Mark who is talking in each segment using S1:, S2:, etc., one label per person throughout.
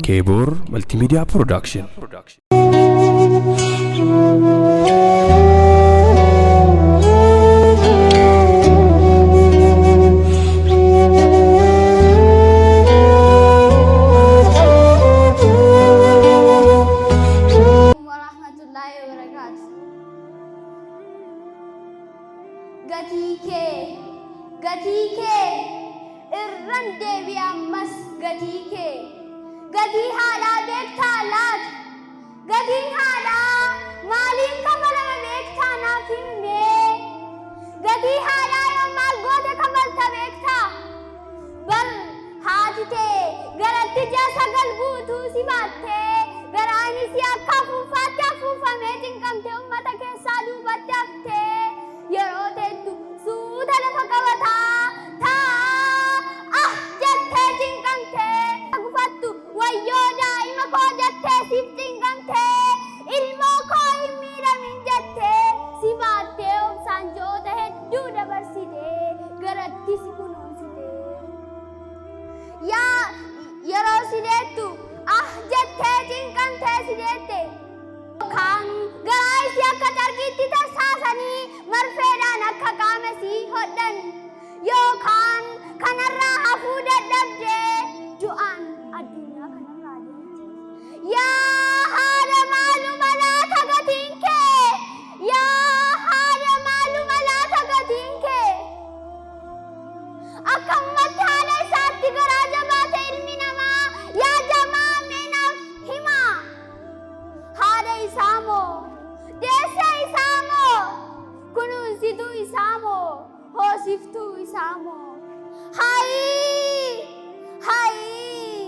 S1: Keeboor Multimedia Production.
S2: Warahmatullahi wabarakatuh. Gatii kee, gatii kee, irran deebi'a ammas gatii kee. Gatii haadhaa beektaa laata? Gatiin haadhaa maaliin kafalama beektaa naaf himi mee? Gatii haadhaa yoo maal goote kafalta beektaa? Bar haati tee garatti ji'a 9 guutuu si baattee garaan isii akka afuuffaatti afuufamee cinqamtee ummata keessaa duubatti haftee yeroo teettu suuta lafa qabataa taa'aa ah jettee cinqamtee gufattu wayyoo daa'ima koo jettee siif cinqamtee ilmoo koo hin miidhamin jettee si baattee obsaan ji'oota hedduu dabarsitee garatti si kunuunsite. Yaa yeroo si deettu ah jettee cinqamtee si deette. Kaan garaa isii akka carqiitti tarsaasanii marfeedhaan akka qaama isii hodhan. Yookaan kanarraa hafuu dadhabdee du'aan addunyaa kanarraa deemte. Yaa haadha maaluma laata gatiin kee? Yaa haadha maaluma laata gatiin kee? Akkamumatti haadha isaatti garaa jabaata ilmi namaa? Yaa jamaa mee naaf himaa. Haadha isaa moo? Deessee isaa moo? Kunuunsituu isaa moo? Hoosiftuu isaa moo? Hayii! Hayii!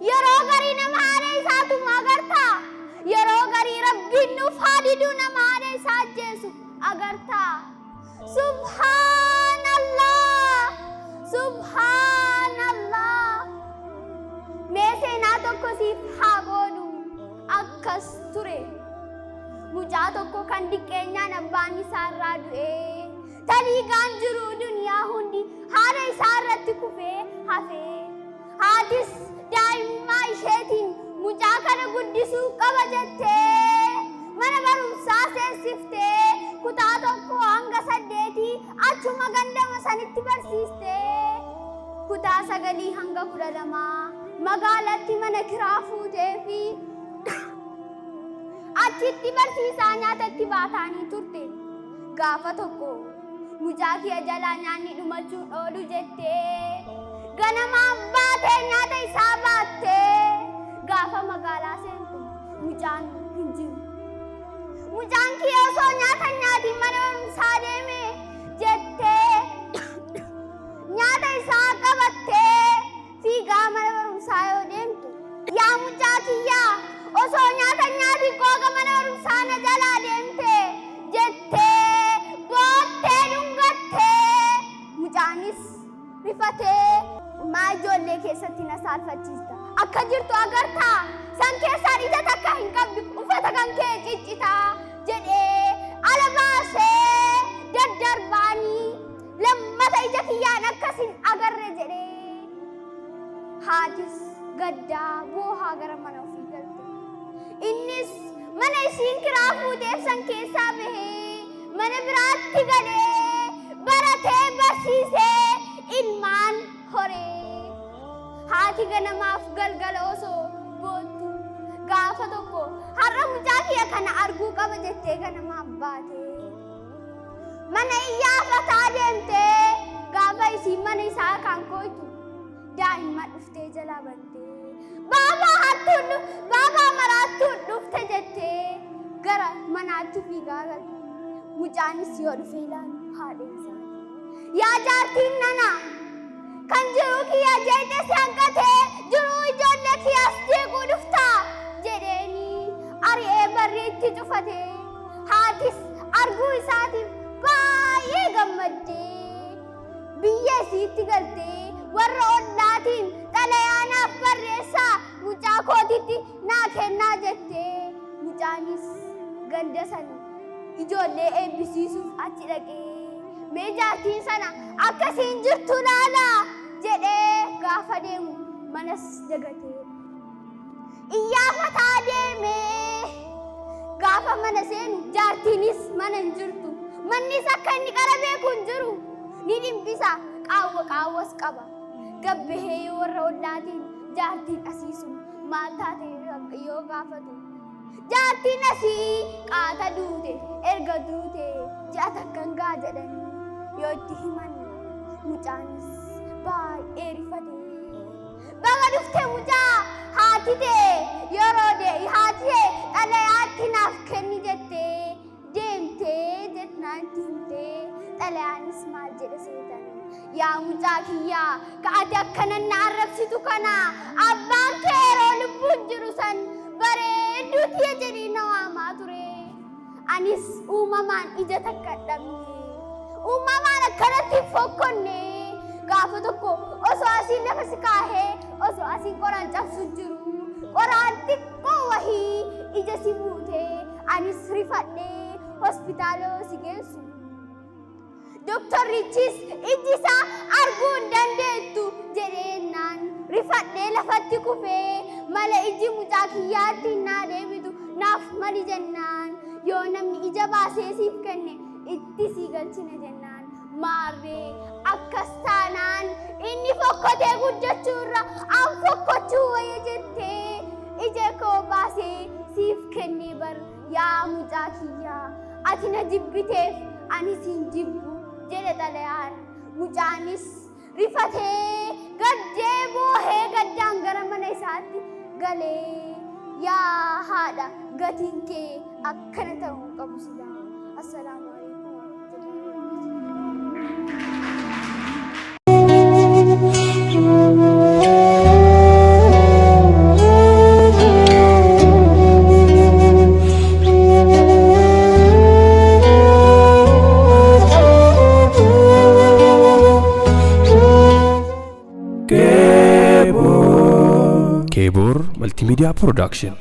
S2: Yeroo garii nama haadha isaa tumu agartaa? Yeroo garii Rabbiin nuuf haa diduu nama haadha isaa ajjeesu agartaa? Subhaanallah! Subhaanallah! Mee seenaa tokko siif haa qoodu. Akkas ture. Mucaa tokko kan diqqeenyaan abbaan isaa irraa du'ee, taliigaan jiruu duniyaa hundi haadha isaa irratti kufee hafee. Haatis daa'imummaa isheetiin mucaa kana guddisuu qaba jettee mana barumsaa seensiftee kutaa tokkoo hanga saddeetii achuma gandama sanitti barsiistee kutaa sagalii hanga 12 magaalatti mana kiraa fuuteefi achitti barsiisaa nyaata itti baataanii turte. Gaafa tokko mucaa kiyya jalaa nyaanni dhumachuun oolu jettee ganamaan baatee nyaata isaa baattee gaafa magaalaa seentu mucaan hin jiru. Mucaan kiyya osoo nyaata hin nyaatiin mana barumsaa deeme jettee nyaata isaa qabattee fiigaa mana barumsaa yoo deemtu, Yaa mucaa kiyyaa, osoo nyaata hin nyaatin qooqa mana barumsaa na jalaa deemte jettee boottee dhungattee. Mucaanis rifatee, Maa ijoollee keessatti na saalfachiista? Akka jirtu agartaa? San keessaan ija takka hin qabdu, uffata kan kee ciccitaa jedhee ala baasee daddarbaanii Lammata ija kiyyaan akkas hin agarre jedhee haatis gaddaa boohaa gara mana ofii galte. Innis mana isiin kiraa fuuteef san keessaa bahee mana biraatti galee baratee barsiisee ilmaan horee. Haati ganamaaf galgala osoo boottu gaafa tokko har'a mucaa kiyya kana arguu qaba jettee ganamaan baatee. Mana iyyaafataa deemtee gaafa isiin mana isaa kan kooytu daa'imman dhuftee jalaa bantee baabaa hattuun baabaa maraattuun dhufte jettee gara manaatti fiigaa galte. Mucaanis yoo dhufe ilaalu haadha isaati. Yaa jaartiin nana kan jiruu kiyya jeeqe si hanqatee jiruu ijoollee kiyyaas jeequu dhuftaa jedheeni ari'ee barriitti cufatee. Haatis arguu isaatiif baay'ee gammaddee biyya isiitti galtee warra ollaatiin xalayaa naaf barreessaa mucaa kootitti naa kennaa jettee mucaanis ganda san ijoollee eebbisiisuuf achi dhaqee Mee jaartiin sana akkasiin jirtu laalaa jedhee gaafa deemu manas dagatee. Iyyaafataa deemee gaafa mana seenu jaartiinis mana hin jirtu. Mannis akka inni qara beeku hin jiru. Ni dhimbisa qaawwa qaawwas qaba. Gabbahee warra ollaatiin jaartiin asiisu maal taate yoo gaafatu. Jaartiin asii qaata duute erga duute ji'a takkan gaa jedhanii yoo itti himan mucaanis baay'ee rifate. Baga dhufte mucaa haati tee yeroo dee haati tee xalayaatti naaf kenni jettee deemtee jennaan itti himtee xalayaanis maal jedhe seetan. Yaa mucaa kiyyaa ka ati akkana na arrabsitu kana abbaan kee yeroo lubbuun jiru san bareedduu tiyya jedhee na waamaa ture. Anis uumamaan ija takka hin dhabne. Uumamaan akkanatti hin fokkonne. Gaafa tokko osoo asiin lafa si kaahee osoo asiin qoraan cabsu jiru qoraan xiqqoo wahii ija si buute anis rifadhee hospitaala si geessu. Doktorrichis ijji isaa arguu hin dandeettu jedheennaan rifadhee lafatti kufee mala ijji mucaa kiyyaatti naa deebitu naaf mali jennaan yoo namni ija baasee siif kenne itti sii galchina jennaan maarree akkas taanaan inni fokkotee guddachuu irra an fokkochuu wayya jettee ija koo baasee siif kennee bar yaa mucaa kiyyaa ati na jibbiteef ani siin jibbu jedhe xalayaan. Mucaanis rifatee gaddee boohee gaddaan gara mana isaatti galee yaa haadha gatiin kee akkana ta'uu hin qabu silaa. Assalaamu alaikum warahmatullahi wabarakatuh.
S1: Keebor Multimedia Production.